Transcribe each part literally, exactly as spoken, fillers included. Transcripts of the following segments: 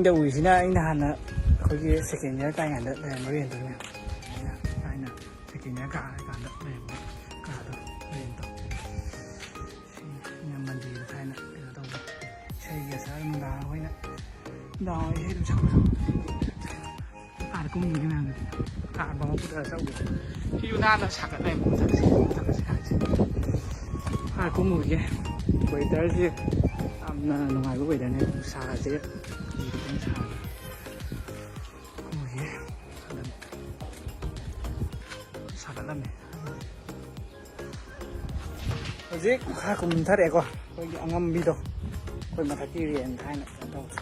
ꯇꯧꯔꯤꯁꯤꯅ ꯑꯩꯅ ꯍꯥꯟꯅ ꯑꯩꯈꯣꯏꯒꯤ ꯁꯦꯀꯦꯟ ꯏꯌꯥꯔ ꯀꯥꯏꯀꯥꯟꯗ ꯂꯩꯔꯝꯕ ꯔꯦꯟꯠꯇꯨꯅꯦ꯫ ꯑꯩꯅ ꯊꯥꯏꯅ ꯁꯦꯀꯦꯟ ꯏꯌꯥꯔ ꯀꯥꯔꯀꯥꯟꯗ ꯂꯩꯔꯝꯕ ꯀꯥꯗꯣ, ꯔꯦꯟꯠꯇꯣ꯫ ꯁꯤ ꯃꯟꯗꯤꯔꯗ ꯊꯥꯏꯅ ꯀꯩꯅꯣ ꯇꯧꯕ, ꯏꯁꯩꯒ ꯁꯛꯑꯒ ꯅꯨꯡꯗꯥꯡ ꯑꯩꯈꯣꯏꯅ ꯅꯨꯡꯗꯥꯡ ꯋꯥꯏ ꯏꯁꯩ ꯑꯗꯨꯝ ꯁꯛꯄꯗꯣ꯫ ꯑꯥꯗ ꯀꯨꯝꯃꯨꯒꯦ ꯃꯌꯥꯝꯗꯣ꯫ ꯀꯥꯔ ꯕꯥꯎ ꯄꯨꯊꯔ ꯆꯠꯂꯨꯒꯦ꯫ ꯁꯤꯁꯨ ꯅꯥꯟꯅ ꯁꯥꯒꯠꯂꯦ ꯃꯊꯛꯁꯦ, ꯃꯊꯛꯁꯦ ꯍꯥꯏꯁꯦ꯫ ꯑꯥ ꯀꯨꯝꯃꯨꯒꯦ꯫ ꯋꯦꯗꯔꯁꯦ ꯌꯥꯝꯅ ꯅꯨꯡꯉꯥꯏꯕ ꯋꯦꯗꯔꯅꯦ꯫ ꯅꯨꯡꯁꯥꯁꯦ ꯈꯤꯇꯪ ꯁꯥꯔꯦ꯫ ꯀꯨꯝꯃꯨꯒꯦ꯫ ꯁꯥꯒꯠꯂꯝꯃꯦ꯫ ꯍꯧꯖꯤꯛ ꯃꯈꯥ ꯀꯨꯝꯊꯔꯛꯑꯦꯀꯣ꯫ ꯑꯩꯈꯣꯏꯒꯤ ꯑꯉꯝꯕꯤꯗꯣ꯫ ꯑꯩꯈꯣꯏ ꯃꯊꯛꯀꯤ ꯔꯦꯟ ꯊꯥꯏꯅ ꯀꯩꯅꯣ ꯇꯧꯕ꯫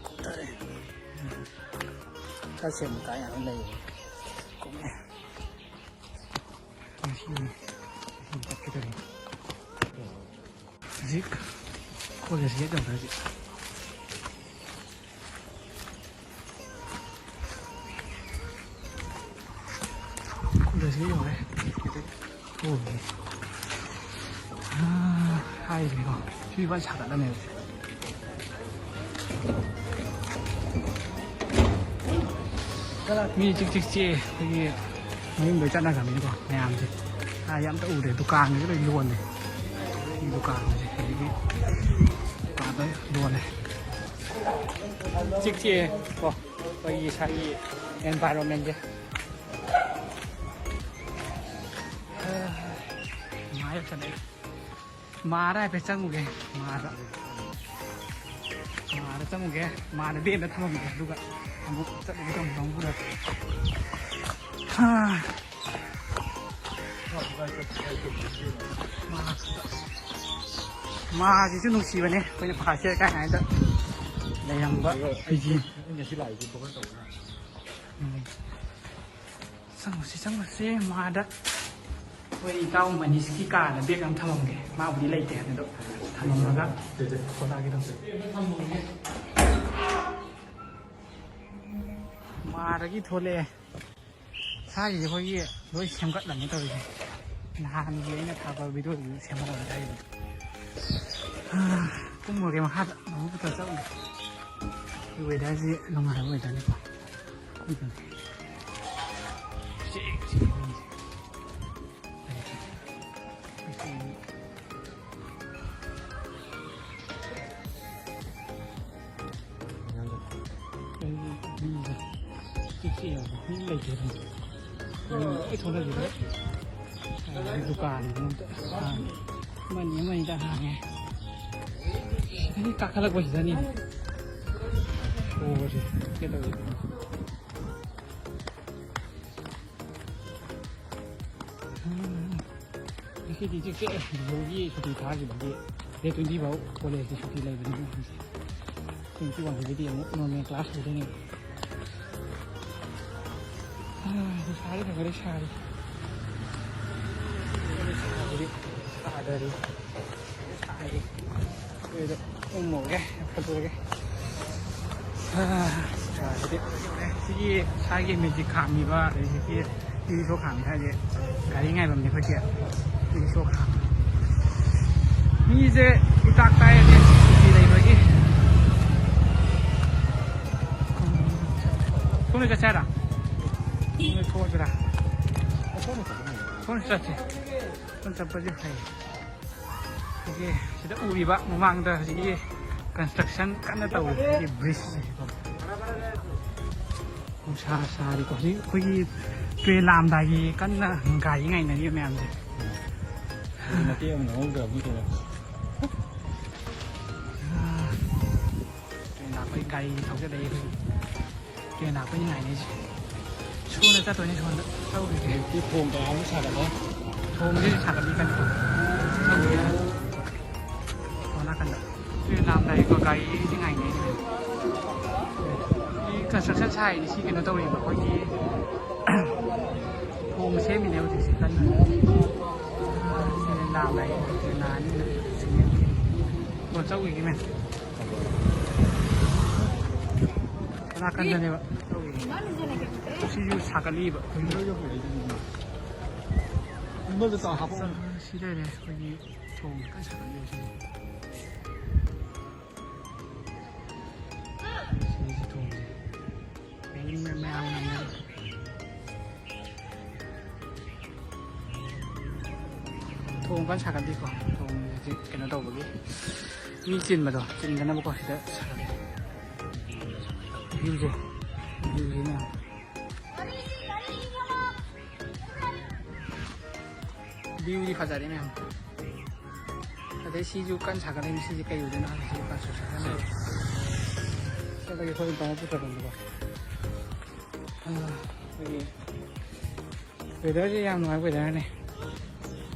ꯀꯨꯝꯊꯔꯛꯑꯦ꯫ ꯈꯔ ꯁꯦꯝꯕ ꯀꯥꯏ ꯌꯥꯝ ꯂꯩꯌꯦ꯫ ꯀꯨꯝꯃꯦ꯫ ꯉꯁꯤ ꯆꯠꯀꯗꯧꯔꯤ꯫ ꯍꯧꯖꯤꯛ ꯀꯣꯂꯦꯖ ꯒꯦꯠ ꯌꯧꯔꯦ ꯍꯧꯖꯤꯛ꯫ ꯀꯣꯂꯦꯖ ꯒꯦꯠ ꯌꯧꯔꯦ꯫ ꯑꯣ꯫ ꯑꯥ, ꯍꯥꯏꯔꯤꯕꯅꯤꯀꯣ꯫ ꯁꯤ ꯐꯖꯅ ꯁꯥꯒꯠꯂꯝꯃꯦꯕ꯫ ꯃꯤ ꯆꯤꯛ ꯆꯤꯛ ꯆꯤꯛꯑꯦ꯫ ꯑꯩꯈꯣꯏꯒꯤ ꯃꯌꯨꯝꯗ ꯆꯠꯅꯈ꯭ꯔꯕꯅꯤꯅꯀꯣ ꯃꯌꯥꯝꯁꯦ꯫ ꯑꯥ, ꯌꯥꯝꯇ ꯎꯗ꯭ꯔꯦ꯫ ꯗꯨꯀꯥꯟꯒꯁꯦ ꯂꯣꯏ ꯂꯣꯜꯂꯦ꯫ ꯁꯤ ꯗꯨꯀꯥꯟꯁꯦ ꯑꯗꯒꯤ ꯗꯨꯀꯥꯟ ꯂꯣꯏ ꯂꯣꯜꯂꯦ꯫ ꯆꯤꯛ ꯆꯤꯛꯑꯦ ꯀꯣ ꯑꯩꯈꯣꯏꯒꯤ ꯏꯁꯥꯒꯤ environment ꯁꯦ꯫ ꯃꯥ ꯌꯧꯁꯜꯂꯛꯑꯦ꯫ ꯃꯥꯗ ꯍꯥꯏꯐꯦꯠ ꯆꯪꯉꯨꯒꯦ꯫ ꯃꯥꯗ꯫ ꯃꯥꯗ ꯆꯪꯉꯨꯒꯦ꯫ ꯃꯥꯗ ꯕꯦꯟꯗ ꯊꯝꯃꯝꯒꯦ꯫ ꯑꯗꯨꯒ ꯑꯃꯨꯛ ꯆꯠꯂꯨꯒꯦ ꯇꯧꯅꯤ ꯀꯥꯡꯕꯨꯗ꯫ ꯍꯥ꯫ ꯃꯥꯁꯤꯁꯨ ꯅꯨꯡꯁꯤꯕꯅꯦ꯫ ꯑꯩꯈꯣꯏꯅ ꯐꯥꯔꯁ ꯏꯌꯥꯔ ꯀꯥꯏꯉꯩꯗ ꯂꯩꯔꯝꯕ꯫ ꯑꯩꯒꯤ ꯉꯁꯤ ꯂꯥꯛꯏꯁꯦ ꯐꯣꯀꯁ ꯇꯧꯕ꯫ ꯎꯝ꯫ ꯆꯪꯉꯨꯁꯤ, ꯆꯪꯉꯨꯁꯤ꯫ ꯃꯥꯗ ꯑꯩꯈꯣꯏ ꯏꯇꯥꯎ ꯃꯅꯤꯁꯀꯤ ꯀꯥꯗ ꯕꯦꯒ ꯑꯃ ꯊꯝꯃꯝꯒꯦ꯫ ꯃꯥꯕꯨꯗꯤ ꯂꯩꯇꯦ ꯑꯗꯣ ꯊꯝꯃꯝꯃꯒ ꯊꯣꯛꯂꯛꯑꯒꯦ ꯇꯧꯁꯦ꯫ ꯃꯥꯗꯒꯤ ꯊꯣꯛꯂꯛꯑꯦ꯫ ꯁꯥꯒꯤꯁꯦ ꯑꯩꯈꯣꯏꯒꯤ ꯂꯣꯏ ꯁꯦꯝꯒꯠꯂꯝꯃꯦ ꯇꯧꯔꯤꯁꯦ꯫ ꯅꯍꯥꯟꯒꯤ ꯑꯩꯅ ꯊꯥꯒꯠꯄ ꯚꯤꯗꯤꯑꯣꯗꯨꯁꯨ ꯁꯦꯝꯍꯧꯔꯝꯃꯦ ꯍꯥꯏꯔꯤꯁꯦ꯫ ꯀꯨꯝꯃꯨꯔꯒꯦ ꯃꯈꯥꯗ꯫ ꯑꯃꯨꯛ ꯄꯨꯊꯔ ꯆꯠꯂꯨꯒꯦ꯫ Weatherꯁꯤ ꯅꯨꯡꯉꯥꯏꯕ weatherꯅꯤꯀꯣ꯫ ꯃꯤꯁꯦ ꯆꯤꯛ ꯆꯤꯛꯑꯦꯕ, ꯃꯤ ꯂꯩꯇꯦ ꯑꯗꯨꯝ꯫ ꯃꯤ ꯂꯣꯏ ꯊꯣꯛꯅꯈꯤꯕ꯫ ꯑꯗꯩ ꯗꯨꯀꯥꯟ ꯑꯝꯇ ꯍꯥꯡꯉꯦ꯫ ꯑꯃꯅꯤ ꯑꯃꯅꯤꯗ ꯍꯥꯡꯉꯦ꯫ ꯁꯤꯗꯒꯤ ꯀꯥꯈꯠꯂꯛꯄꯁꯤꯗꯅꯤ ꯁꯣꯁꯦ ꯀꯩꯗꯧꯔꯤꯅꯣ? ꯉꯁꯤꯗꯤ ꯆꯤꯛ ꯆꯤꯛꯑꯦ꯫ ꯕꯤꯖꯨꯒꯤ ꯁꯨꯇꯤ ꯊꯥꯈꯤꯕꯒꯤ date twenty ꯐꯥꯎ ꯀꯣꯂꯦꯖꯀꯤ ꯁꯨꯇꯤ ꯂꯩꯕꯅꯤ꯫ Twenty one ꯗꯒꯤꯗꯤ ꯑꯃꯨꯛ normal class ꯍꯧꯗꯣꯏꯅꯦꯕ꯫ ꯑꯥ, ꯅꯨꯡꯁꯥꯗꯤ ꯈꯔ ꯈꯔ ꯁꯥꯔꯤ꯫ ꯁꯥꯗ꯭ꯔꯤ꯫ ꯁꯥꯏ꯫ ꯑꯩꯈꯣꯏꯗ ꯎꯝꯃꯨꯔꯒꯦ, ꯐꯠꯇꯣꯔꯒꯦ꯫ ꯑꯥ, ꯁꯤꯗꯤ ꯁꯤꯒꯤ ꯏꯁꯥꯒꯤ magic ꯈꯥꯝꯃꯤꯕ, ꯑꯗꯒꯤ ꯁꯤꯒꯤ ꯏꯁꯣ ꯈꯥꯝꯃꯤ ꯍꯥꯏꯁꯦ ꯒꯥꯔꯤ ꯉꯥꯏꯐꯝꯅꯦ ꯑꯩꯈꯣꯏꯒꯤ ꯏꯁꯣ ꯈꯥꯝꯃꯤ꯫ ꯃꯤꯁꯦ ꯏꯇꯥꯛ ꯇꯥꯏꯔꯗꯤ ꯁꯨꯇꯤ ꯂꯩꯕꯒꯤ꯫ ꯁꯣꯝꯗ ꯆꯠꯁꯦ ꯍꯥꯏꯔꯣ? ꯁꯣꯝꯗ ꯊꯣꯛꯑꯁꯤꯔꯥ? ꯁꯣꯝꯗ ꯆꯠꯁꯦ꯫ ꯁꯣꯝ ꯆꯠꯄꯁꯦ ꯐꯩ꯫ ꯍꯧꯖꯤꯛꯀꯤ ꯁꯤꯗ ꯎꯔꯤꯕ ꯃꯃꯥꯡꯗ ꯍꯧꯖꯤꯛꯀꯤ construction ꯀꯟꯅ ꯇꯧꯔꯤ, ꯁꯤꯒꯤ bridgeꯁꯦ꯫ ꯅꯨꯡꯁꯥ ꯁꯥꯔꯤꯀꯣ꯫ ꯍꯧꯖꯤꯛ ꯑꯩꯈꯣꯏꯒꯤ train ꯂꯥꯛꯑꯝꯗꯥꯏꯒꯤ ꯀꯟꯅ ꯒꯥꯔꯤ ꯉꯥꯏꯅꯔꯤꯕ ꯃꯌꯥꯝꯁꯦ꯫ ꯃꯇꯦꯛ ꯑꯃ ꯅꯪꯍꯧꯗ꯭ꯔꯕꯅꯤ ꯀꯩꯅꯣ꯫ Train ꯂꯥꯛꯄꯩ ꯒꯥꯔꯤ ꯊꯧꯖꯤꯜꯂꯛꯏ ꯑꯩꯈꯣꯏꯒꯤ꯫ Train ꯂꯥꯛꯄꯩ ꯉꯥꯏꯅꯩꯁꯦ꯫ ꯁꯣꯝꯗ ꯆꯠꯇꯣꯏꯅꯦ, ꯁꯣꯝꯗ ꯆꯠꯂꯨꯈꯤꯒꯦ꯫ ꯍꯧꯖꯤꯛꯇꯤ ꯊꯣꯡ ꯀꯌꯥ ꯑꯃꯨꯛ ꯁꯥꯒꯠꯂꯦ꯫ ꯊꯣꯡꯁꯤꯁꯨ ꯁꯥꯒꯠꯂꯤ ꯀꯟꯅ꯫ ꯆꯠꯂꯨꯈꯤꯒꯦ꯫ ꯁꯣꯝ ꯅꯥꯀꯟꯗ꯫ Train ꯂꯥꯛꯑꯝꯗꯥꯏꯒꯤꯀꯣ ꯒꯥꯔꯤꯁꯤ ꯉꯥꯏꯅꯩꯅꯦ꯫ ꯁꯤ construction ꯁꯥꯏꯅꯤ, ꯁꯤ ꯀꯩꯅꯣ ꯇꯧꯔꯤꯕ ꯑꯩꯈꯣꯏꯒꯤ ꯊꯣꯡ ꯁꯦꯝꯃꯤꯅꯦ ꯍꯧꯖꯤꯛꯁꯦ ꯀꯟꯅ꯫ Train ꯂꯥꯛꯑꯝꯗꯥꯏꯒꯤ train ꯂꯥꯛꯑꯅꯤꯅ ꯁꯤꯃꯦꯟ꯫ ꯑꯣ, ꯆꯠꯂꯨꯈꯤꯒꯦ ꯃꯦꯝ꯫ ꯅꯥꯀꯟꯗꯅꯦꯕ꯫ ꯁꯤꯁꯨ ꯁꯥꯒꯠꯂꯤꯕ꯫ ꯁꯤ ꯂꯩꯔꯦ ꯑꯩꯈꯣꯏꯒꯤ ꯊꯣꯡ ꯀꯟꯅ ꯁꯥꯒꯠꯂꯤꯕ ꯁꯤꯁꯦ꯫ ꯃꯌꯥꯝ ꯉꯥꯏꯅꯔꯤ꯫ ꯊꯣꯡ ꯀꯟꯅ ꯁꯥꯒꯠꯂꯤꯀꯣ꯫ ꯊꯣꯡ ꯍꯧꯖꯤꯛ ꯀꯩꯅꯣ ꯇꯧꯕꯒꯤ, ꯃꯤ ꯆꯤꯟꯕꯗꯣ ꯆꯤꯟꯗꯅꯕꯀꯣ ꯁꯤꯗ ꯁꯥꯒꯠꯂꯤ꯫ ꯚ꯭ꯌꯨꯁꯦ, ꯚ꯭ꯌꯨꯁꯦ ꯃꯌꯥꯝ꯫ ꯚ꯭ꯌꯨꯗꯤ ꯐꯖꯔꯦ ꯃꯌꯥꯝ꯫ ꯑꯗꯩ ꯁꯤꯁꯨ ꯀꯟꯅ ꯁꯥꯒꯠꯂꯛꯏ꯫ ꯁꯤꯁꯦ ꯀꯩ ꯑꯣꯏꯗꯣꯏꯅꯣ ꯈꯪꯗꯦ꯫ ꯁꯤꯁꯨ construction ꯀꯟꯅ ꯇꯧꯔꯤ꯫ ꯁꯤꯗꯒꯤ ꯑꯩꯈꯣꯏ ꯄꯥꯎ ꯄꯨꯊꯔꯝꯕꯀꯣ꯫ ꯑꯩꯈꯣꯏꯒꯤ weatherꯁꯦ ꯌꯥꯝ ꯅꯨꯡꯉꯥꯏꯕ weatherꯅꯦ꯫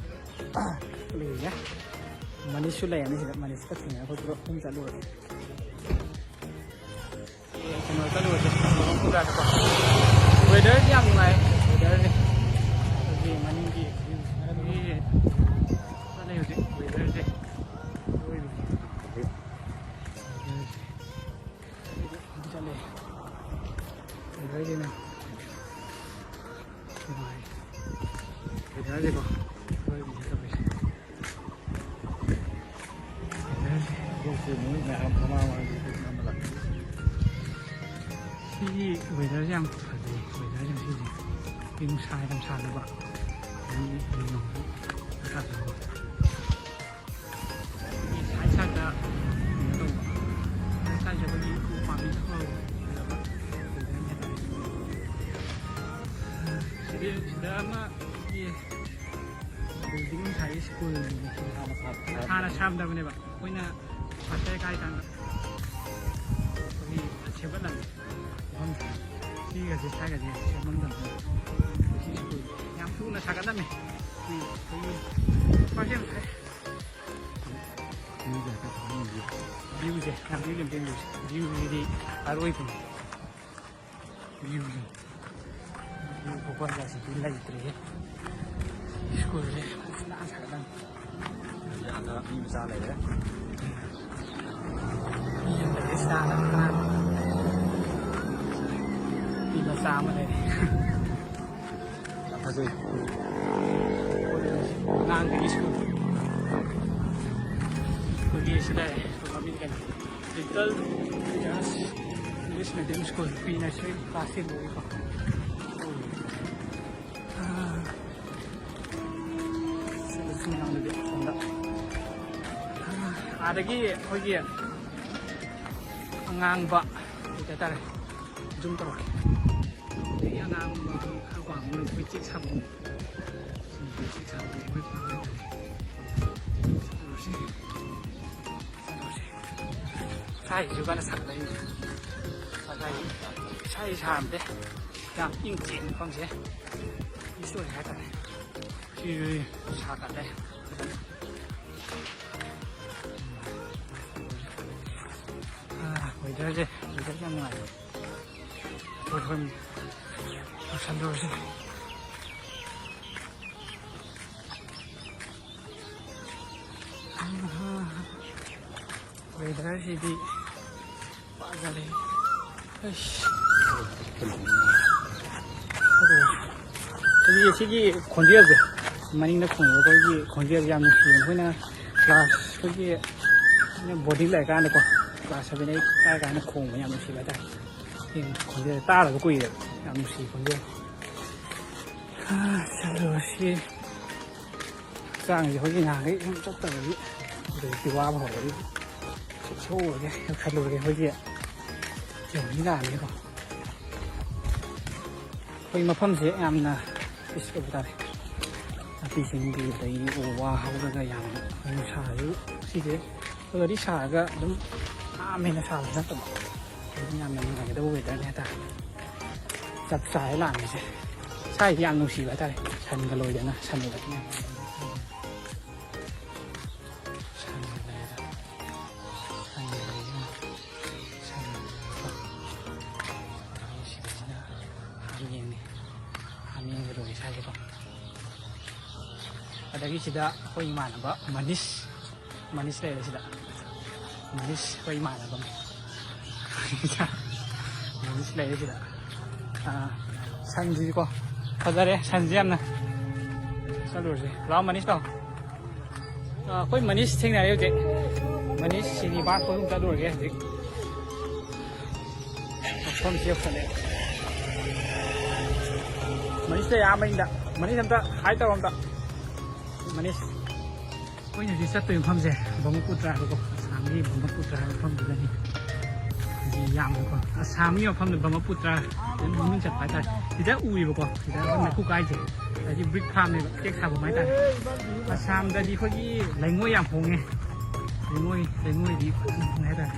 ꯑꯗꯨꯒ ꯃꯅꯤꯁꯁꯨ ꯂꯩꯔꯅꯤ ꯁꯤꯗ꯫ ꯃꯅꯤꯁꯀ ꯊꯦꯡꯅꯔꯒ ꯑꯩꯈꯣꯏ ꯄꯨꯂꯞ ꯑꯍꯨꯝ ꯆꯠꯂꯨꯔꯒꯦ꯫ ꯀꯩꯅꯣ ꯆꯠꯂꯨꯔꯁꯦ, ꯕ꯭ꯔꯍꯃꯄꯨꯔꯥꯗꯀꯣ꯫ Weatherꯁꯤ ꯌꯥꯝ ꯅꯨꯡꯉꯥꯏ, weatherꯁꯦ꯫ ꯑꯩꯈꯣꯏꯒꯤ ꯃꯅꯤꯡꯒꯤ view, ꯆꯠꯂꯦ ꯍꯧꯖꯤꯛ weatherꯁꯦ꯫ ꯀꯣꯏꯕꯒꯤ weatherꯁꯦ꯫ ꯆꯠꯂꯦ꯫ Weatherꯁꯤꯅ ꯅꯨꯡꯉꯥꯏ꯫ Weatherꯁꯦꯀꯣ, ꯀꯣꯏꯕꯒꯤ ꯇꯧꯔꯤꯁꯦ꯫ ꯁꯤꯒꯤ weatherꯁꯦ ꯌꯥꯝ ꯐꯖꯩ꯫ Weatherꯁꯦ ꯉꯁꯤꯁꯦ꯫ ꯅꯨꯡꯁꯥ ꯌꯥꯝ ꯁꯥꯗꯕ꯫ ꯑꯗꯒꯤ ꯅꯣꯡꯁꯨ ꯇꯥꯗꯕ꯫ Side sideꯇ ꯀꯩꯅꯣ ꯇꯧꯕ꯫ Side sideꯁꯦ ꯑꯩꯈꯣꯏꯒꯤ ꯎ ꯄꯥꯝꯕꯤ ꯈꯔ ꯍꯧꯕ꯫ ꯁꯤꯗ, ꯁꯤꯗ ꯑꯃ ꯌꯦ꯫ Building ꯁꯥꯏ ꯁ꯭ꯀꯨꯜꯒꯤ ꯍꯥꯟꯅ ꯁꯥ-, ꯍꯥꯟꯅ ꯁꯥꯔꯝꯗꯕꯅꯦꯕ꯫ ꯑꯩꯈꯣꯏꯅ first year ꯀꯥꯏ ꯀꯥꯟꯗ ꯑꯩꯈꯣꯏꯒꯤ ꯁꯦꯝꯒꯠꯂꯝꯃꯦ꯫ ꯃꯐꯝꯁꯦ ꯁꯤꯒꯁꯦ ꯁ꯭ꯋꯥꯏꯒꯁꯦ ꯁꯦꯝꯃꯝꯗꯕꯅꯦ꯫ ꯁꯤ ꯁ꯭ꯀꯨꯜ ꯌꯥꯝ ꯊꯨꯅ ꯁꯥꯒꯠꯂꯝꯃꯦ꯫ ꯁꯤ ꯑꯩꯈꯣꯏꯒꯤ first year ꯁꯥꯏ꯫ Viewꯁꯦ ꯌꯥꯝ ꯊꯤꯅ ꯂꯦꯝꯖꯩ꯫ Viewꯁꯤꯗꯤ ꯑꯔꯣꯏꯕꯤꯅꯤ꯫ Viewꯁꯦ꯫ View ꯈꯨꯐꯖꯁꯤꯗꯤ ꯂꯩꯇ꯭ꯔꯦꯍꯦ꯫ ꯁ꯭ꯀꯨꯜꯁꯦ ꯐꯖꯅ ꯁꯥꯒꯠꯂꯝꯃꯤ꯫ ꯑꯗ ꯃꯤ ꯃꯆꯥ ꯂꯩꯔꯦ꯫ ꯃꯤ ꯑꯃ ꯂꯩꯔꯦ ꯁꯤꯗ꯫ ꯅꯨꯄꯤ ꯃꯆꯥ ꯑꯃ ꯂꯩꯔꯦ꯫ ꯌꯥꯝ ꯐꯖꯩ꯫ ꯑꯉꯥꯡꯗꯒꯤ ꯁ꯭ꯀꯨꯜ꯫ ꯑꯩꯈꯣꯏꯒꯤ ꯁꯤꯗ ꯃꯃꯤꯡ ꯀꯩꯅꯣ, Little Giants English medium school, pre nursery class ꯁꯤ ꯂꯣꯏꯀꯣ꯫ ꯑꯥ, ꯁꯤꯗꯁꯨ ꯃꯌꯥꯝꯗꯨꯗꯤ ꯑꯁꯣꯝꯗ꯫ ꯑꯥ, ꯑꯥꯗꯒꯤ ꯑꯩꯈꯣꯏꯒꯤ ꯑꯉꯥꯡꯕ ꯀꯩ ꯍꯥꯏꯇꯥꯔꯦ, zoom ꯇꯧꯔꯛꯀꯦ꯫ ꯑꯗꯒꯤ ꯑꯉꯥꯡꯕ ꯈꯔ ꯋꯥꯡꯕ ꯑꯩꯈꯣꯏ ꯆꯦꯛ ꯁꯥꯕ꯫ ꯁꯤ ꯆꯦꯛ ꯁꯥꯕ ꯑꯩꯈꯣꯏ ꯄꯥꯡꯒꯜ ꯇꯧꯔꯁꯤ꯫ ꯁꯥꯏꯁꯤꯁꯨ ꯀꯟꯅ ꯁꯥꯒꯠꯂꯛꯏ꯫ ꯉꯁꯥꯏ ꯏꯁꯥ ꯏꯁꯥꯔꯝꯗꯦ꯫ ꯌꯥꯝ ꯏꯪ ꯆꯤꯛꯑꯦ ꯃꯐꯝꯁꯦ꯫ ꯏꯁ ꯑꯣꯏꯔꯦ ꯍꯥꯏꯇꯥꯔꯦ꯫ ꯁꯤꯁꯨ ꯁꯥꯒꯠꯂꯦ꯫ ꯑꯥ, weatherꯁꯦ, weatherꯁꯦ ꯌꯥꯝ ꯅꯨꯡꯉꯥꯏ꯫ ꯍꯣꯏ, ꯍꯣꯏ꯫ ꯂꯣꯏꯁꯜꯂꯨꯔꯁꯤ꯫ Weatherꯁꯤꯗꯤ ꯐꯖꯔꯦ꯫ ꯑꯩꯁ꯫ ꯑꯗꯨ ꯍꯧꯖꯤꯛ ꯁꯤꯒꯤ ꯈꯣꯟꯖꯦꯜꯁꯦ, ꯃꯅꯤꯡꯗ ꯈꯣꯡꯕ ꯑꯩꯈꯣꯏꯒꯤ ꯈꯣꯟꯖꯦꯜꯁꯦ ꯌꯥꯝ ꯅꯨꯡꯁꯤꯕꯅꯦ꯫ ꯑꯩꯈꯣꯏꯅ class, ꯑꯩꯈꯣꯏꯒꯤ ꯑꯩꯅ boarding ꯂꯩꯔꯀꯥꯟꯗꯀꯣ, class seven eight ꯀꯥꯔꯀꯥꯟꯗ ꯈꯣꯡꯕ ꯌꯥꯝ ꯅꯨꯡꯁꯤꯕ ꯍꯥꯏꯇꯥꯔꯦ꯫ ꯁꯤ ꯈꯣꯟꯖꯦꯜ ꯇꯥꯗꯕ ꯀꯨꯏꯔꯦꯕ꯫ ꯌꯥꯝ ꯅꯨꯡꯁꯤ ꯈꯣꯟꯖꯦꯜ꯫ ꯆꯠꯂꯨꯔꯁꯤ꯫ ꯍꯛꯆꯥꯡꯁꯦ ꯑꯩꯈꯣꯏꯒꯤ ꯅꯍꯥꯟꯈꯩ ꯁꯨꯝ ꯆꯠꯇꯕꯒꯤ ꯍꯧꯖꯤꯛꯇꯤ ꯋꯥꯕ ꯍꯧꯔꯛꯏ꯫ ꯆꯠꯊꯣꯛꯎꯔꯒꯦ ꯈꯜꯂꯨꯔꯒꯦ꯫ ꯑꯩꯈꯣꯏꯒꯤ ꯌꯧꯅꯤ ꯂꯥꯛꯑꯅꯤꯀꯣ꯫ ꯑꯩꯈꯣꯏ ꯃꯐꯝꯁꯦ ꯌꯥꯝꯅ peace ꯑꯣꯏꯕ ꯇꯥꯔꯦ꯫ ꯅꯥꯄꯤ ꯁꯤꯡꯕꯤ ꯑꯗꯒꯤ ꯎ ꯋꯥ ꯍꯧꯔꯒ ꯌꯥꯝꯅ ꯅꯨꯡꯁꯥꯁꯨ ꯁꯤꯁꯦ ꯑꯣꯜꯔꯦꯗꯤ ꯁꯥꯔꯒ ꯑꯗꯨꯝ ꯌꯥꯝ ꯍꯦꯟꯅ ꯁꯥꯕꯁꯨ ꯅꯠꯇꯕ꯫ ꯑꯗꯨꯝ ꯌꯥꯝꯅ ꯅꯨꯡꯉꯥꯏꯒꯗꯕ weatherꯅꯦ ꯍꯥꯏꯇꯥꯔꯦ꯫ ꯆꯞ ꯆꯥꯔꯦ ꯂꯥꯛꯑꯝꯃꯤꯁꯦ꯫ ꯁ꯭ꯋꯥꯏꯁꯦ ꯌꯥꯝ ꯅꯨꯡꯁꯤꯕ ꯍꯥꯏꯇꯥꯔꯦ꯫ ꯁꯟꯒ ꯂꯣꯏꯗꯅ ꯁꯟ ꯎꯕꯁꯦ ꯌꯥꯝ ꯅꯨꯡꯁꯤꯕ꯫ ꯁꯟ ꯂꯩꯔꯦ꯫ ꯁꯟ ꯂꯩꯔꯦ꯫ ꯁꯟ ꯂꯩꯔꯦꯀꯣ꯫ ꯁꯤꯗꯁꯤꯅ ꯍꯥꯃꯦꯡꯅꯦ꯫ ꯍꯥꯃꯦꯡꯒ ꯂꯣꯏꯔꯦ ꯁ꯭ꯋꯥꯏꯁꯦꯀꯣ꯫ ꯑꯗꯒꯤ ꯁꯤꯗ ꯑꯩꯈꯣꯏ ꯏꯃꯥꯟꯅꯕ ꯃꯅꯤꯁ, ꯃꯅꯤꯁ ꯂꯩꯔꯦ ꯁꯤꯗ꯫ ꯃꯅꯤꯁ ꯑꯩꯈꯣꯏ ꯏꯃꯥꯟꯅꯕꯅꯤ꯫ ꯃꯅꯤꯁ ꯂꯩꯔꯦ ꯁꯤꯗ꯫ ꯑꯥ, ꯁꯟꯁꯤꯀꯣ, ꯐꯖꯔꯦ ꯁꯟꯁꯤ ꯌꯥꯝꯅ꯫ ꯆꯠꯂꯨꯔꯁꯤ꯫ ꯂꯥꯛꯑꯣ ꯃꯅꯤꯁ, ꯂꯥꯛꯑꯣ꯫ ꯑꯥ, ꯑꯩꯈꯣꯏ ꯃꯅꯤꯁ ꯊꯦꯡꯅꯔꯦ ꯍꯧꯖꯤꯛ꯫ ꯃꯅꯤꯁ ꯁꯤꯗꯤ ꯕꯥꯔ ꯈꯣꯏ ꯑꯍꯨꯝ ꯆꯠꯂꯨꯔꯒꯦ ꯍꯧꯖꯤꯛ꯫ ꯃꯐꯝꯁꯤ ꯌꯧꯁꯜꯂꯛꯑꯦ꯫ ꯃꯅꯤꯁꯇ ꯌꯥꯝꯕꯅꯤꯗ꯫ ꯃꯅꯤꯁ ꯑꯝꯇ ꯍꯥꯏ ꯇꯧꯔꯣ ꯑꯝꯇ꯫ ꯃꯅꯤꯁ꯫ ꯑꯩꯈꯣꯏꯅ ꯍꯧꯖꯤꯛ ꯆꯠꯇꯣꯏ ꯃꯐꯝꯁꯦ ꯕ꯭ꯔꯍꯃꯄꯨꯇ꯭ꯔ ꯍꯥꯏꯕꯀꯣ, ꯑꯁꯥꯝꯒꯤ ꯕ꯭ꯔꯍꯃꯄꯨꯇ꯭ꯔ ꯍꯥꯏꯕ ꯃꯐꯝꯗꯨꯗꯅꯤ꯫ ꯍꯧꯖꯤꯛ ꯌꯥꯝꯕꯀꯣ, ꯑꯁꯥꯝꯒꯤ ꯃꯐꯝꯗ ꯕ꯭ꯔꯍꯃꯄꯨꯇ꯭ꯔ ꯃꯃꯤꯡ ꯆꯠꯄ ꯍꯥꯏꯇꯥꯔꯦ꯫ ꯁꯤꯗ ꯎꯏꯕꯀꯣ, ꯁꯤꯗ ꯑꯩꯈꯣꯏ ꯃꯩꯈꯨ ꯀꯥꯏꯁꯦ, ꯍꯥꯏꯗꯤ ꯕ꯭ꯔꯤꯛ ꯐꯥꯝꯅꯦꯕ, ꯆꯦꯛ ꯁꯥꯐꯝ ꯍꯥꯏꯇꯥꯔꯦ꯫ ꯑꯁꯥꯝꯗꯗꯤ ꯑꯩꯈꯣꯏꯒꯤ ꯂꯩꯉꯣꯏ ꯌꯥꯝ ꯍꯣꯡꯉꯦ꯫ ꯂꯩꯉꯣꯏ, ꯂꯩꯉꯣꯏꯗꯤ ꯐꯖꯅ ꯍꯣꯡꯉꯦ ꯍꯥꯏꯇꯥꯔꯦ꯫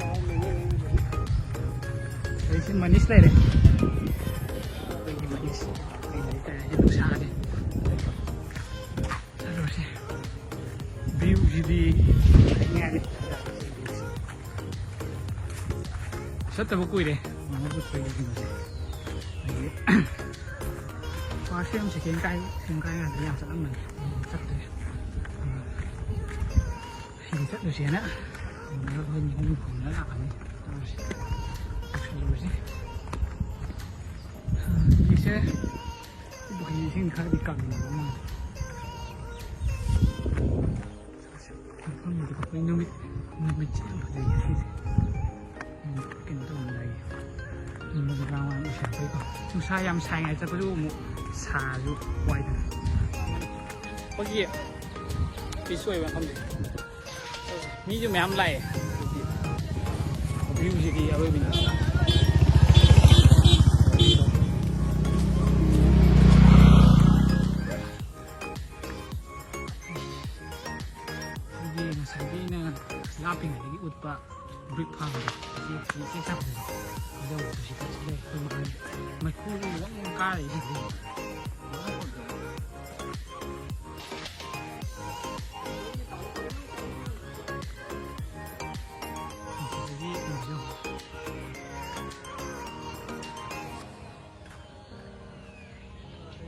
ꯑꯗꯩ ꯁꯤ ꯃꯅꯤꯁ ꯂꯩꯔꯦ꯫ ꯑꯩꯈꯣꯏꯒꯤ ꯃꯅꯤꯁ꯫ ꯑꯩ ꯂꯩ ꯇꯥꯔꯦ, ꯅꯨꯡꯁꯥꯁꯦ꯫ ꯆꯠꯂꯨꯔꯁꯤ꯫ ꯚ꯭ꯌꯨꯁꯤꯗꯤ ꯉꯥꯏꯔꯦ꯫ ꯆꯠꯇꯕ ꯀꯨꯏꯔꯦ ꯃꯥꯅ ꯎꯠꯄꯒꯤ ꯀꯩꯅꯣꯁꯦ꯫ ꯑꯗꯒꯤ ꯐꯥꯔꯁ ꯁꯦꯝ, ꯁꯦꯀꯦꯟ ꯀꯥꯏ, ꯁꯦꯝ ꯀꯥꯏ ꯀꯥꯟꯗ ꯌꯥꯝ ꯆꯠꯂꯝꯕꯅꯤ꯫ ꯍꯧꯖꯤꯛ ꯆꯠꯇ꯭ꯔꯦ꯫ ꯁꯤꯗꯤ ꯆꯠꯂꯨꯁꯦꯅ ꯑꯩꯈꯣꯏ ꯅꯤꯍꯨꯝ ꯍꯨꯝꯅ ꯂꯥꯛꯀꯅꯤ꯫ ꯇꯧꯔꯁꯤ꯫ ꯌꯧꯁꯜꯂꯨꯔꯁꯤ꯫ ꯍꯧꯖꯤꯛꯁꯦ ꯄꯨꯈ꯭ꯔꯤ ꯏꯁꯤꯡ ꯈꯔꯗꯤ ꯀꯪꯉꯤꯕ ꯃꯥꯜꯂꯦ꯫ ꯃꯐꯝꯗꯨꯗ ꯑꯩꯈꯣꯏ ꯅꯨꯃꯤꯠ, ꯅꯨꯃꯤꯠꯁꯦ ꯌꯥꯝ ꯐꯖꯩ ꯉꯁꯤꯁꯦ꯫ ꯎꯝ, ꯀꯩꯅꯣ ꯇꯧꯔꯝꯗꯥꯏꯒꯤ ꯅꯨꯃꯤꯗꯥꯡ ꯋꯥꯏꯔꯝ ꯑꯣꯏꯁꯜꯂꯛꯄꯩꯀꯣ꯫ ꯅꯨꯡꯁꯥ ꯌꯥꯝ ꯁꯥꯏꯉꯥꯏ ꯆꯠꯄꯁꯨ ꯑꯃꯨꯛ ꯁꯥꯔꯁꯨ ꯋꯥꯏꯗꯅ꯫ ꯑꯩꯈꯣꯏꯒꯤ ꯄꯤꯁ ꯑꯣꯏꯕ ꯃꯐꯝꯁꯦ꯫ ꯃꯤꯁꯨ ꯃꯌꯥꯝ ꯂꯥꯛꯑꯦ꯫ ꯚ꯭ꯌꯨꯁꯤꯗꯤ ꯑꯔꯣꯏꯕꯤꯅꯤ꯫ ꯑꯩꯈꯣꯏꯒꯤ ꯉꯁꯥꯏꯒꯤ ꯑꯩꯅ ꯂꯥꯞꯄꯤꯉꯩꯗꯒꯤ ꯎꯠꯄ ꯕ꯭ꯔꯤꯛ ꯐꯥꯝꯗꯣ, ꯁꯤ, ꯁꯤ ꯆꯦꯛ ꯆꯥꯛꯄꯗꯣ, ꯑꯗꯨ ꯁꯤ ꯂꯩ꯫ ꯑꯩꯈꯣꯏ ꯃꯥꯅ ꯃꯩꯈꯨ ꯋꯪ ꯋꯪ ꯀꯥꯔꯛꯏꯁꯤꯗꯤ꯫ ꯑꯗꯒꯤ ꯀꯩꯅꯣꯁꯨ꯫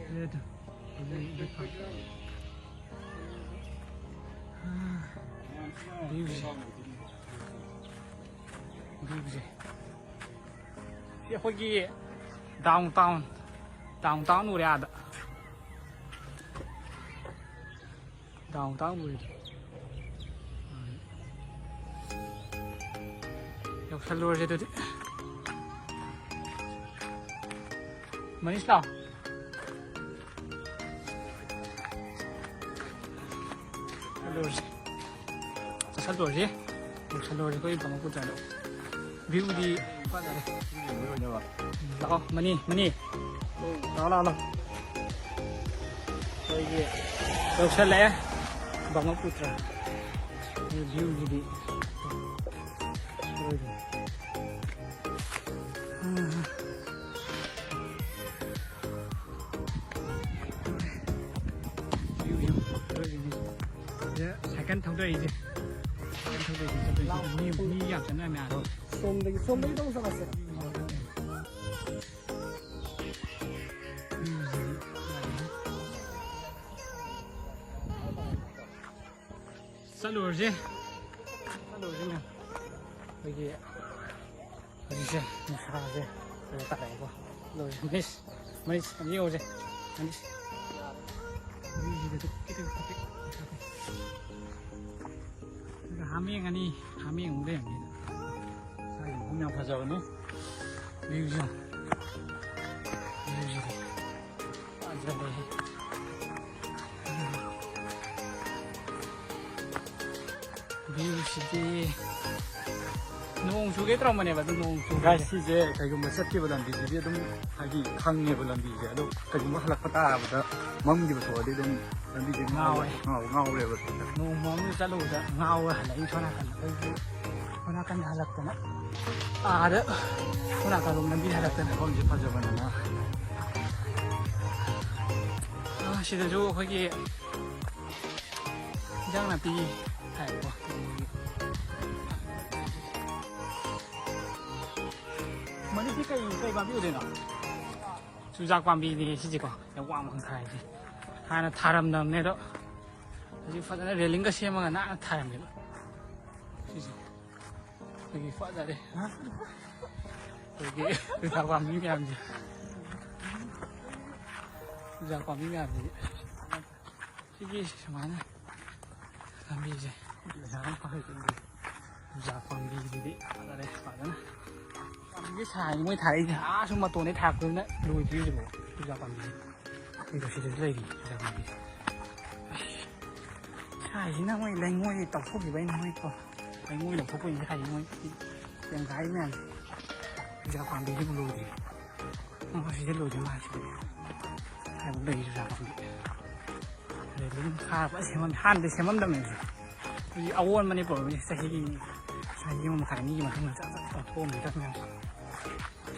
ꯑꯗꯨ, ꯑꯗꯨ, ꯑꯗꯨ ꯐ-, ꯑꯥ, ꯚ꯭ꯌꯨꯁꯦ꯫ ꯚ꯭ꯌꯨꯁꯦ꯫ ꯁꯤ ꯑꯩꯈꯣꯏꯒꯤ ꯗꯥꯎꯟ ꯇꯥꯎꯟ, ꯗꯥꯎꯟ ꯇꯥꯎꯟ ꯎꯔꯦ ꯑꯥꯗ꯫ ꯗꯥꯎꯟ ꯇꯥꯎꯟ ꯎꯔꯦ꯫ ꯌꯧꯁꯜꯂꯨꯔꯁꯦ ꯑꯗꯨꯗꯤ꯫ ꯃꯅꯤꯁ ꯂꯥꯎ꯫ ꯆꯠꯂꯨꯔꯁꯤ꯫ ꯆꯠꯂꯨꯔꯁꯤ꯫ ꯆꯠꯂꯨꯔꯁꯤ ꯑꯩꯈꯣꯏ ꯕ꯭ꯔꯍ꯭ꯃꯄꯨꯇ꯭ꯔꯗ꯫ ꯚ꯭ꯌꯨꯗꯤ ꯐꯖꯔꯦ꯫ ꯂꯥꯛꯑꯣ, ꯃꯅꯤ, ꯃꯅꯤ꯫ ꯂꯥꯛꯑꯣ, ꯂꯥꯛꯑꯣ, ꯂꯥꯛꯑꯣ꯫ ꯑꯩꯈꯣꯏꯒꯤ ꯌꯧꯁꯜꯂꯛꯑꯦ ꯕ꯭ꯔꯍ꯭ꯃꯄꯨꯇ꯭ꯔ꯫ ꯚ꯭ꯌꯨꯁꯤꯗꯤ꯫ ꯁꯥꯏꯀꯜ ꯊꯧꯗꯔꯛꯏꯁꯦ꯫ ꯁꯥꯏꯀꯜ ꯊꯧꯗꯔꯛꯏꯁꯦ ꯆꯠꯇꯣꯏꯁꯦ꯫ ꯃꯤ, ꯃꯤ ꯌꯥꯝ ꯆꯠꯅꯔꯝꯃꯦ ꯑꯥꯗ꯫ ꯁꯣꯝꯗꯒꯤ, ꯁꯣꯝꯗꯒꯤ ꯇꯧ ꯆꯠꯂꯁꯦ꯫ ꯆꯠꯂꯨꯔꯁꯦ꯫ ꯆꯠꯂꯨꯔꯁꯦ ꯃꯌꯥꯝ꯫ ꯑꯩꯈꯣꯏꯒꯤ ꯍꯧꯖꯤꯛꯁꯦ ꯅꯨꯡꯁꯥꯁꯦ ꯀꯩꯅꯣ ꯇꯥꯔꯛꯑꯦꯀꯣ꯫ ꯂꯣꯏꯔꯦ꯫ ꯃꯤꯁ, ꯃꯤꯁ, ꯑꯝꯇ ꯌꯦꯡꯉꯨꯁꯦ꯫ ꯃꯤꯁ꯫ ꯃꯤꯁꯤꯗ ꯇꯤꯛ ꯇꯤꯛ ꯇꯤꯛ ꯇꯤꯛ꯫ ꯑꯗꯨꯒ ꯍꯥꯃꯦꯡ ꯑꯅꯤ, ꯍꯥꯃꯦꯡ ꯑꯃꯨꯛ ꯂꯩꯔꯝꯃꯦ꯫ ꯁ꯭ꯋꯥꯏꯒꯤ ꯃꯐꯝ ꯌꯥꯝ ꯐꯖꯕꯅꯤ꯫ ꯚ꯭ꯌꯨꯁꯦ꯫ ꯚ꯭ꯌꯨꯁꯤꯗꯤ꯫ ꯐꯖꯔꯦꯍꯦ꯫ ꯚ꯭ꯌꯨꯁꯤꯗꯤ ꯅꯣꯡ ꯆꯨꯒꯦ ꯇꯧꯔꯝꯕꯅꯦꯕ, ꯑꯗꯨ ꯅꯣꯡ ꯆꯨꯒꯦ꯫ ꯒꯥꯏꯁ, ꯁꯤꯁꯦ ꯀꯩꯒꯨꯝꯕ ꯆꯠꯈꯤꯕ ꯂꯝꯕꯤꯁꯤꯗꯤ ꯑꯗꯨꯝ ꯍꯥꯏꯗꯤ ꯈꯪꯉꯦꯕ ꯂꯝꯕꯤꯁꯦ, ꯑꯗꯣ ꯀꯩꯒꯨꯝꯕ ꯍꯜꯂꯛꯄ ꯇꯥꯕꯗ ꯃꯝꯈꯤꯕ ꯊꯣꯛꯑꯗꯤ ꯑꯗꯨꯝ ꯂꯝꯕꯤꯁꯦ ꯉꯥꯎꯔꯦ꯫ ꯉꯥꯎ-, ꯉꯥꯎꯔꯦꯕ꯫ ꯅꯣꯡꯃ ꯑꯃ ꯆꯠꯂꯨꯕꯗ ꯉꯥꯎꯔ ꯍꯜꯂꯛꯏ ꯁꯣꯝ ꯅꯥꯀꯟꯗ꯫ ꯑꯩꯈꯣꯏꯒꯤ ꯁꯣꯝ ꯅꯥꯀꯟꯗ ꯍꯜꯂꯛꯇꯅ ꯑꯥꯗ ꯁꯣꯝ ꯅꯥꯀꯜꯂꯣꯝ ꯂꯝꯕꯤ ꯍꯜꯂꯛꯇꯅ꯫ ꯃꯐꯝꯁꯦ ꯐꯖꯕꯅꯤꯅ꯫ ꯑꯥ, ꯁꯤꯗꯁꯨ ꯑꯩꯈꯣꯏꯒꯤ ꯏꯟꯖꯥꯡ ꯅꯥꯄꯤ ꯊꯥꯏꯀꯣ꯫ ꯃꯅꯤꯁꯤ ꯀꯩ, ꯀꯩ ꯄꯥꯝꯕꯤ ꯑꯣꯏꯗꯣꯏꯅꯣ? ꯆꯨꯖꯥꯛ ꯄꯥꯝꯕꯤꯅꯦ ꯁꯤꯁꯦꯀꯣ, ꯌꯥꯝ ꯋꯥꯡ ꯋꯥꯡ ꯊꯥꯔꯤꯁꯦ꯫ ꯍꯥꯟꯅ ꯊꯥꯔꯝꯗꯕꯅꯦ ꯑꯗꯣ, ꯍꯧꯖꯤꯛ ꯐꯖꯅ ꯔꯦꯂꯤꯡꯒ ꯁꯦꯝꯃꯒ ꯅꯥꯟꯅ ꯊꯥꯔꯝꯃꯦꯕ꯫ ꯁꯤꯁꯦ ꯑꯩꯈꯣꯏꯒꯤ ꯐꯖꯔꯦ꯫ ꯑꯩꯈꯣꯏꯒꯤ ꯆꯨꯖꯥꯛ ꯄꯥꯝꯕꯤ ꯃꯌꯥꯝꯁꯦ, ꯆꯨꯖꯥꯛ ꯄꯥꯝꯕꯤ ꯃꯌꯥꯝꯁꯤꯗꯤ꯫ ꯁꯤꯒꯤ ꯁꯨꯃꯥꯏꯅ ꯂꯝꯕꯤꯁꯦ ꯄꯩꯁꯥ ꯑꯗꯨꯝ ꯐꯪꯉꯦ꯫ ꯆꯨꯖꯥꯛ ꯄꯥꯝꯕꯤꯁꯤꯗꯤ ꯐꯖꯔꯦ ꯐꯖꯅ꯫ ꯁꯤꯒꯤ ꯁꯥꯏꯅꯤ ꯃꯣꯏ ꯊꯥꯔꯛꯏꯁꯦ, ꯑꯥ ꯁꯨꯝ ꯃꯇꯣꯟꯗꯩ ꯊꯥꯔꯛꯄꯗꯨꯅ ꯂꯣꯏꯗ꯭ꯔꯤ ꯍꯧꯖꯤꯛꯐꯥꯎ ꯆꯨꯖꯥꯛ ꯄꯥꯝꯕꯤꯁꯦ꯫ ꯑꯗꯣ ꯁꯤꯗꯁꯨ ꯂꯩꯔꯤ ꯆꯨꯖꯥꯛ ꯄꯥꯝꯕꯤ꯫ ꯁꯥꯏꯁꯤꯅ ꯃꯣꯏ ꯂꯩꯉꯣꯏ ꯇꯧꯊꯣꯛꯈꯤꯕ ꯑꯩꯅ ꯃꯣꯏ ꯀꯣ꯫ ꯂꯩꯉꯣꯏ ꯂꯧꯊꯣꯛꯄꯩꯅꯦ ꯁꯥꯏꯁꯤ ꯃꯣꯏ ꯇꯦꯡꯒꯥꯏ ꯃꯌꯥꯝꯁꯦ꯫ ꯆꯨꯖꯥꯛ ꯄꯥꯝꯕꯤꯁꯤꯕꯨ ꯂꯣꯏꯗ꯭ꯔꯤ꯫ ꯑꯣ, ꯁꯤꯗ ꯂꯣꯏꯗ꯭ꯔꯤ ꯃꯥꯜꯂꯦ ꯁꯤꯗꯤ꯫ ꯍꯥꯏꯕꯨ ꯂꯩꯔꯤ ꯆꯨꯖꯥꯛ ꯄꯥꯝꯕꯤ꯫ ꯑꯗꯩ ꯑꯗꯨꯝ ꯈꯥꯔ ꯐꯖꯅ ꯁꯦꯝꯃꯝꯃꯦ꯫ ꯍꯥꯟꯅꯗꯤ ꯁꯦꯝꯃꯝꯗꯕꯅꯦ ꯁꯦ꯫ ꯍꯧꯖꯤꯛ ꯑꯑꯣꯟꯕꯅꯦ ꯄꯨꯔꯛꯏꯁꯦ꯫ ꯆꯍꯤ, ꯆꯍꯤ ꯑꯃ ꯃꯈꯥꯏ ꯑꯅꯤꯒꯤ ꯃꯇꯨꯡꯗ ꯆꯥꯛ ꯆꯥꯛ ꯑꯣꯟꯊꯣꯛꯑꯝꯃꯦ ꯆꯥꯛ ꯃꯌꯥꯝ꯫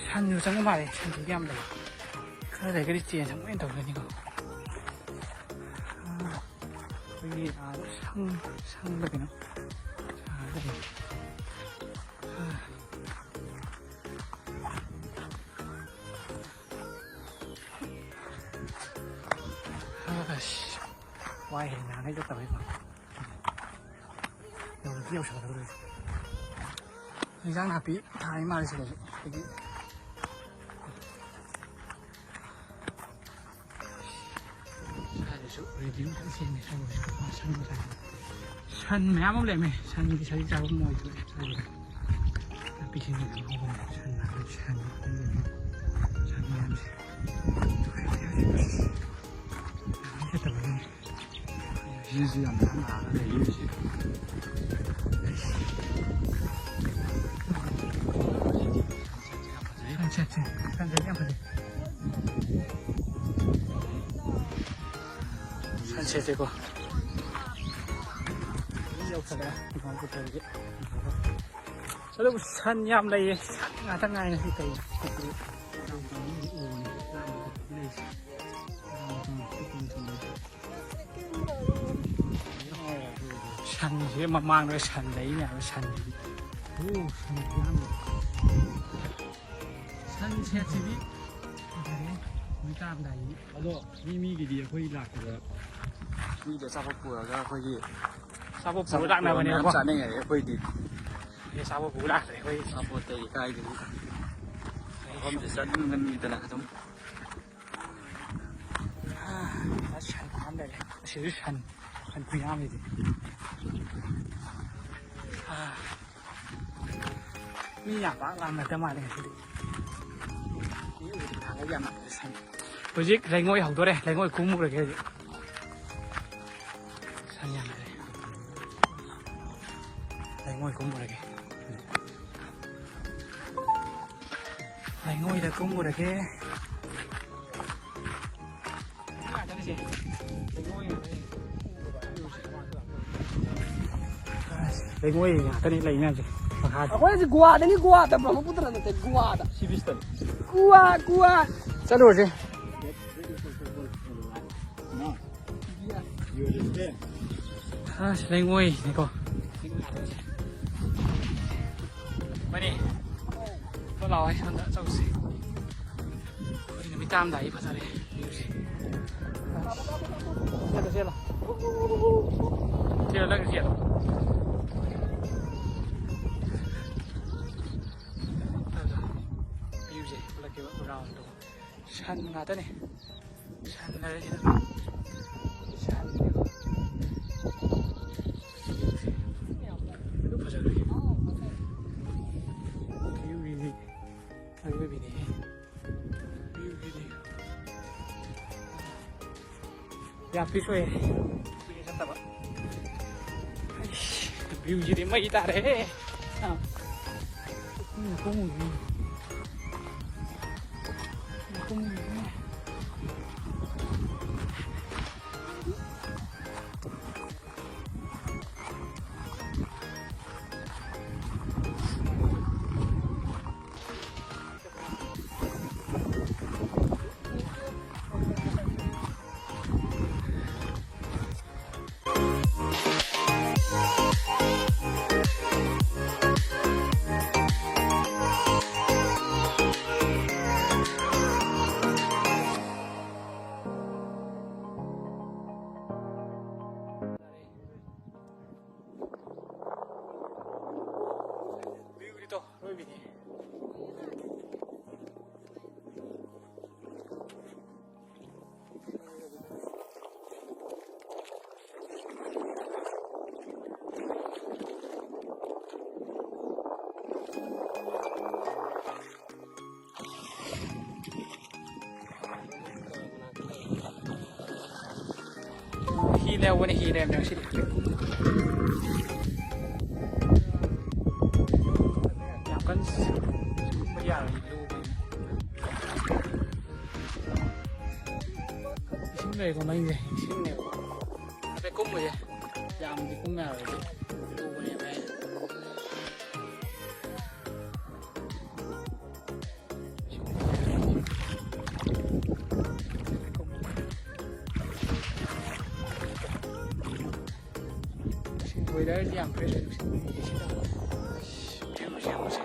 ꯁꯟꯁꯨ ꯆꯪꯕ ꯃꯥꯜꯂꯦ꯫ ꯁꯟꯁꯨ ꯌꯥꯝ ꯂꯩ꯫ ꯈꯔ ꯂꯩꯔꯒꯗꯤ ꯆꯦꯟꯖ ꯑꯃꯨꯛ ꯍꯦꯟꯅ ꯇꯧꯗꯣꯏꯅꯤꯀꯣ꯫ ꯑꯥ, ꯑꯩꯈꯣꯏꯒꯤ, ꯑꯥ, ꯁꯪ, ꯁꯪꯗ ꯀꯩꯅꯣ ꯁꯥꯔ ꯂꯩ꯫ ꯑꯥ꯫ ꯑꯁ, ꯋꯥꯏꯍꯦ, ꯅꯍꯥꯟꯈꯩ ꯆꯠꯇꯕꯩꯀꯣ꯫ ꯌꯧꯗꯤ ꯌꯧꯁꯜꯂꯛꯀꯗꯧꯔꯦ꯫ ꯏꯟꯖꯥꯡ ꯅꯥꯄꯤ ꯊꯥꯔꯤ ꯃꯥꯜꯂꯦ ꯁꯤꯗꯁꯨ꯫ ꯑꯩꯈꯣꯏꯒꯤ ꯁ꯭ꯋꯥꯏꯗꯁꯨ ꯔꯦꯗꯤꯑꯣ ꯈꯔ ꯁꯦꯝꯃꯦ꯫ ꯁ꯭ꯋꯥꯏꯗꯁꯨ ꯁꯟ ꯃꯆꯥ꯫ ꯁꯟ ꯃꯌꯥꯝ ꯑꯃ ꯂꯩꯔꯝꯃꯦ꯫ ꯁꯟꯒꯤ ꯁꯖꯤꯛ ꯆꯥꯐꯝ ꯑꯣꯏꯗꯣꯏꯅꯦ ꯁ꯭ꯋꯥꯏꯗ꯫ ꯅꯥꯄꯤ ꯁꯤꯡꯕꯤ ꯃꯌꯥꯝ ꯍꯧꯕꯅꯦ꯫ ꯁꯟ ꯍꯥꯏꯕꯗꯤ ꯁꯟ ꯃꯌꯥꯝꯁꯦ꯫ ꯁꯤꯁꯨ ꯌꯥꯝ ꯅꯥꯟꯅ ꯂꯩꯔꯤꯁꯦ꯫ ꯁꯟꯁꯦꯠꯁꯦ, ꯁꯟꯁꯦꯠ ꯌꯥꯝ ꯐꯖꯩ꯫ ꯁꯟꯁꯦꯠꯁꯦꯀꯣ꯫ ꯌꯧꯁꯜꯂꯛꯑꯦ ꯕ꯭ꯔꯍ꯭ꯃꯄꯨꯇ꯭ꯔꯒꯤ꯫ ꯑꯗꯨꯕꯨ ꯁꯟ ꯌꯥꯝ ꯂꯩꯌꯦ꯫ ꯁꯟ ꯉꯥꯛꯇ ꯉꯥꯏꯔꯦ ꯁꯤ ꯀꯩ꯫ ꯁꯟꯁꯦ ꯃꯃꯥꯡꯗ ꯁꯟ ꯂꯩ ꯃꯌꯥꯝ ꯁꯟ꯫ ꯑꯣ, ꯁꯟ ꯌꯥꯝ ꯂꯩ꯫ ꯁꯟꯁꯦꯠꯁꯤꯗꯤ ꯐꯖꯔꯦ꯫ ꯅꯨꯃꯤꯠ ꯇꯥꯔꯝꯗꯥꯏꯒꯤ꯫ ꯑꯗꯣ ꯃꯤ ꯃꯤꯒꯤꯗꯤ ꯑꯩꯈꯣꯏ ꯂꯥꯛꯄꯗ ꯃꯤꯗꯤ ꯑꯆꯥꯄꯣꯠ ꯄꯨꯔꯒ ꯑꯩꯈꯣꯏꯒꯤ ꯑꯆꯥꯄꯣꯠ ꯄꯨꯔ ꯑꯆꯥꯄꯣꯠ ꯂꯥꯛꯅꯕꯅꯦꯕꯀꯣ꯫ ꯃꯌꯥꯝ ꯆꯥꯅꯩ ꯍꯥꯏꯌꯦ ꯑꯩꯈꯣꯏꯗꯤ꯫ ꯑꯩꯈꯣꯏ ꯑꯆꯥꯄꯣꯠ ꯄꯨꯔ ꯂꯥꯛꯇ꯭ꯔꯦ ꯑꯩꯈꯣꯏ꯫ ꯑꯆꯥꯄꯣꯠꯇꯒꯤ ꯀꯥꯏꯗꯒꯤ ꯃꯐꯝꯁꯦ ꯆꯠꯅꯤꯡꯒꯟꯕꯤꯗꯅ ꯑꯗꯨꯝ꯫ ꯑꯥ, ꯁꯟ ꯐꯥꯔꯝ ꯂꯩꯔꯦ꯫ ꯑꯁꯤꯁꯨ ꯁꯟ, ꯁꯟ ꯈꯨꯌꯥꯝꯁꯤꯗꯤ꯫ ꯑꯥ꯫ ꯃꯤ ꯌꯥꯝ ꯄꯥꯛ ꯂꯥꯛꯅꯗ ꯃꯥꯜꯂꯦ ꯉꯁꯤꯗꯤ꯫ ꯃꯤ ꯎꯕꯗꯤ ꯊꯥꯒꯠ ꯌꯥꯝ ꯂꯥꯛꯅꯔꯦ ꯁꯟ꯫ ꯍꯧꯖꯤꯛ ꯂꯩꯉꯣꯏ ꯍꯧꯗꯣꯔꯦ, ꯂꯩꯉꯣꯏ ꯀꯨꯝꯃꯨꯔꯒꯦ ꯍꯧꯖꯤꯛ꯫ ꯁꯟ ꯌꯥꯝꯅꯔꯦ꯫ ꯂꯩꯉꯣꯏ ꯀꯨꯝꯃꯨꯔꯒꯦ꯫ ꯂꯩꯉꯣꯏꯗ ꯀꯨꯝꯃꯨꯔꯒꯦ꯫ ꯑꯁ, ꯂꯩꯉꯣꯏ ꯉꯥꯛꯇꯅꯤ ꯂꯩ ꯃꯌꯥꯝꯁꯦ ꯃꯈꯥꯗ꯫ ꯑꯩꯈꯣꯏ ꯍꯧꯖꯤꯛ ꯒꯣꯋꯥꯗꯅꯤ, ꯒꯣꯋꯥꯗ, ꯕ꯭ꯔꯍ꯭ꯃꯄꯨꯇ꯭ꯔ ꯅꯠꯇꯦ, ꯒꯣꯋꯥꯗ꯫ ꯁꯤ ꯕꯤꯁꯇꯅꯤ꯫ ꯒꯣꯋꯥ, ꯒꯣꯋꯥ꯫ ꯆꯠꯂꯨꯔꯁꯦ꯫ ꯑꯁ, ꯂꯩꯉꯣꯏꯅꯤꯀꯣ꯫ ꯃꯅꯤ꯫ ꯊꯣꯛ ꯂꯥꯛꯑꯣ, ꯑꯩ ꯁꯣꯝꯗ ꯆꯧꯁꯤ꯫ ꯑꯩꯈꯣꯏ ꯅꯨꯃꯤꯠ ꯇꯥꯔꯝꯗꯥꯏꯒꯤ ꯐꯖꯔꯦ ꯚ꯭ꯌꯨꯁꯦ꯫ ꯆꯦꯜꯂꯣ, ꯆꯦꯜꯂꯣ꯫ ꯆꯦꯜꯂꯣ, ꯅꯪ ꯆꯦꯜꯂꯣ꯫ ꯚ꯭ꯌꯨꯁꯦ ꯎꯠꯂꯛꯀꯦꯕ, ꯒ꯭ꯔꯥꯎꯟꯗꯣ꯫ ꯁꯟ ꯉꯥꯛꯇꯅꯦ꯫ ꯁꯟ ꯂꯩꯔꯦ ꯁꯤꯗ꯫ ꯁꯟꯅꯦꯕ꯫ ꯐꯖꯈ꯭ꯔꯦ꯫ ꯚ꯭ꯌꯨꯁꯤꯗꯤ ꯑꯔꯣꯏꯕꯤꯅꯦꯍꯦ꯫ ꯚ꯭ꯌꯨꯁꯤꯗꯤ ꯌꯥꯝ ꯄꯤꯁ ꯑꯣꯏꯌꯦ꯫ ꯀꯨꯏꯅ ꯆꯠꯇꯕ꯫ ꯑꯩꯁ, ꯚ꯭ꯌꯨꯁꯤꯗꯤ ꯃꯩ ꯇꯥꯔꯦꯍꯦ꯫ ꯑꯥ꯫ ꯃꯤꯅ ꯀꯨꯝꯃꯨꯕꯅꯤ꯫ ꯃꯤꯅ ꯀꯨꯝꯃꯨꯕꯅꯤ꯫ ꯂꯩꯍꯧꯕꯅꯦ, ꯍꯤ ꯂꯩꯔꯝꯃꯦ ꯉꯁꯤꯗꯤ꯫ ꯌꯥꯝ ꯀꯟꯅ ꯆꯨꯝꯕ ꯌꯥꯔꯣꯏ, ꯂꯨꯕꯅꯤꯅ꯫ ꯏꯁꯤꯡ ꯂꯩꯀꯣ ꯃꯅꯤꯡꯁꯦ, ꯏꯁꯤꯡꯅꯦꯕ꯫ ꯍꯥꯏꯐꯦꯠ ꯀꯨꯝꯃꯨꯁꯦ꯫ ꯌꯥꯝꯗꯤ ꯀꯨꯝ ꯌꯥꯔꯣꯏ, ꯂꯨꯕꯅꯦꯕ꯫ ꯋꯦꯗꯔꯁꯤ ꯌꯥꯝ ꯐ꯭ꯔꯦꯁ ꯑꯣꯏ, ꯅꯨꯡꯁꯤꯠ ꯅꯨꯡꯁꯤꯠ ꯁꯤꯠꯂꯒ꯫ ꯑꯁ, ꯚ꯭ꯌꯨꯁꯤ ꯌꯦꯡꯉꯨꯁꯦ꯫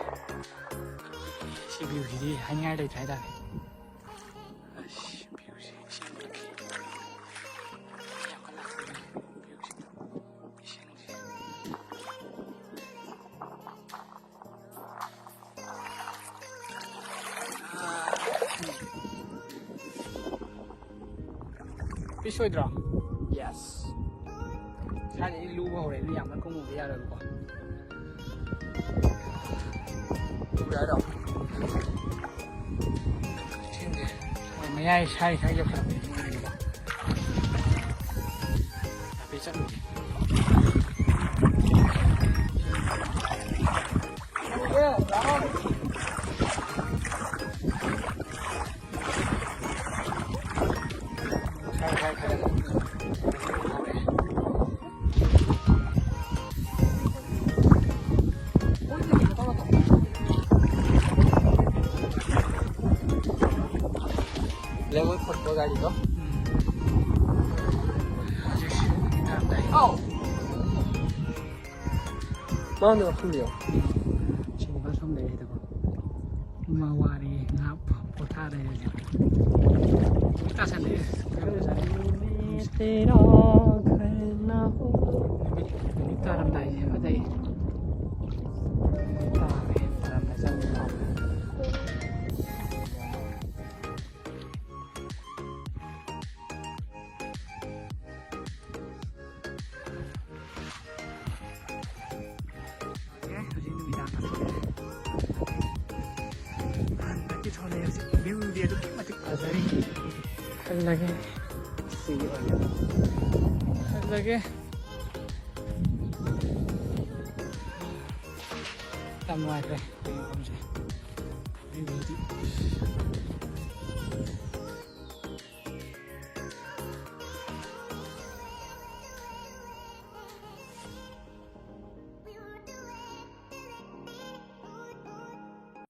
ꯁꯤ ꯚ꯭ꯌꯨꯁꯤꯗꯤ ꯍꯥꯏꯅꯤꯡꯉꯥꯏ ꯂꯩꯇ꯭ꯔꯦ ꯍꯥꯏꯇꯥꯔꯦ꯫ ꯑꯁ, ꯚ꯭ꯌꯨꯁꯤ ꯏꯁꯤꯡ ꯃꯊꯛꯀꯤ ꯌꯥꯝ ꯀꯟꯅ ꯂꯥꯛꯄꯅꯦ꯫ ꯚ꯭ꯌꯨꯁꯤ ꯏꯁꯤꯡꯁꯤ꯫ ꯄꯤꯁ ꯑꯣꯏꯗ꯭ꯔꯣ? ꯌꯦꯁ꯫ ꯁ꯭ꯋꯥꯏꯗꯒꯤ ꯂꯨꯕ ꯍꯧꯔꯦ, ꯃꯤ ꯌꯥꯝ ꯀꯟꯅ ꯀꯨꯝꯃꯨꯕ ꯌꯥꯔꯣꯏꯕꯀꯣ꯫ ꯂꯨꯔꯦ ꯍꯥꯏꯔꯣ? ꯏꯁꯤꯡꯁꯦ ꯃꯣꯏ ꯃꯌꯥꯏ ꯁꯥꯏ ꯁꯥꯏ ꯌꯧꯁꯜꯂꯛꯄꯅꯤ ꯃꯣꯏꯒꯤꯀꯣ꯫ ꯍꯥꯏꯐꯦꯠ ꯆꯠꯂꯨꯒꯦ꯫ ꯂꯦꯃꯟ ꯐꯨꯠꯄ ꯒꯥꯔꯤꯗꯣ꯫ ꯍꯧꯖꯤꯛꯁꯤ ꯊꯥꯔꯝꯗꯥꯏ꯫ ꯃꯥꯅ ꯃꯐꯝꯗꯣ꯫ ꯁꯤꯗꯤ ꯕꯁ ꯑꯃ ꯂꯩꯔꯦꯗꯀꯣ꯫ ꯏꯃꯥ ꯋꯥꯔꯦ, ꯉꯥꯏꯍꯥꯛ ꯄꯣꯊꯥꯔꯦ ꯍꯧꯖꯤꯛ꯫ ꯇꯥꯁꯜꯂꯛꯑꯦ꯫ ꯅꯨꯃꯤꯠ, ꯅꯨꯃꯤꯠ ꯇꯥꯔꯝꯗꯥꯏꯁꯦ ꯐꯖꯩ꯫ ꯅꯨꯃꯤꯠ ꯇꯥꯔꯦ, ꯇꯥꯔꯝꯗꯥꯏ ꯆꯪꯉꯦ꯫ ꯍꯧꯖꯤꯛ ꯅꯨꯃꯤꯗꯥꯡ ꯇꯥꯁꯜꯂꯛꯑꯦ꯫ ꯍꯟꯗꯛꯀꯤ ꯊꯣꯂꯦ ꯍꯧꯖꯤꯛ ꯚ꯭ꯌꯨꯗꯤ ꯑꯗꯨꯛꯀꯤ ꯃꯇꯤꯛ ꯐꯖꯔꯤ꯫ ꯈꯜꯂꯒꯦ꯫ ꯁꯤꯒꯤ ꯑꯣꯏꯅ꯫ ꯑꯗꯨꯗꯒꯤ ꯌꯥꯝ ꯅꯨꯡꯉꯥꯏꯈ꯭ꯔꯦ ꯑꯩꯈꯣꯏꯒꯤ ꯃꯐꯝꯁꯦ꯫ View-ꯗꯤ꯫